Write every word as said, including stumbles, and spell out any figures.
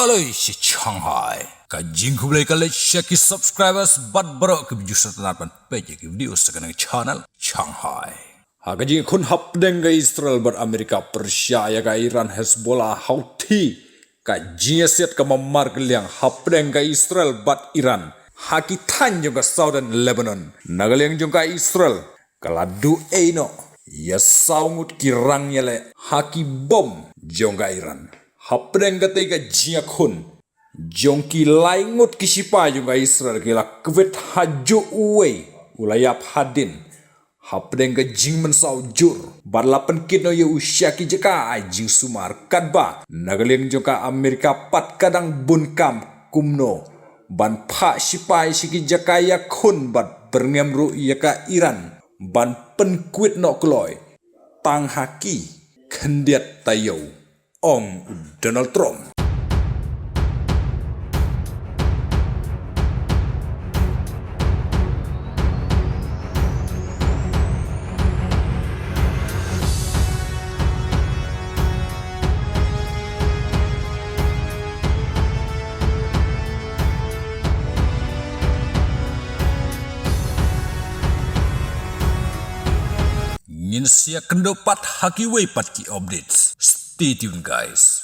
Khublei shi Shanghai. Ka jingkhublei ka leit sha ki subscribers bad baroh ki views sha tang ban peit ïa ki video sha kane ka channel Shanghai. Ha ka jingïakhun hapdeng ka Israel bad Amerika pyrshah ïa ka Iran Hezbollah Houthi, ka jingïasiat ka mamar ka liang hapdeng ka Israel bad Iran ha ki thaiñ jong ka Southern Lebanon. Na ka liang jong ka Israel, ka la duh ei noh ïa saw ngut ki rang ïaleh ha ki bom jong ka Iran. Hapdeng katei ka jingïakhun, jong ki lai ngut ki shipai jong ka Israel ki la kwit ha juh uwei u la ïap hadien hapdeng ka jingmynsaw jur bad la pynkit noh ïa u sha ki jaka ai jingsumar. Katba na ka liang jong ka Amerika pat ka dang bun kam kumno ban phah shipai sha ki jaka ïakhun bad byrngem ruh ïa ka Iran ban pynkwit noh kloi tang ha ki khyndiat taïew, ong u Donald Trump. Ngin sa ïakynduh pat ha kiwei pat ki updates. Stay tuned, guys.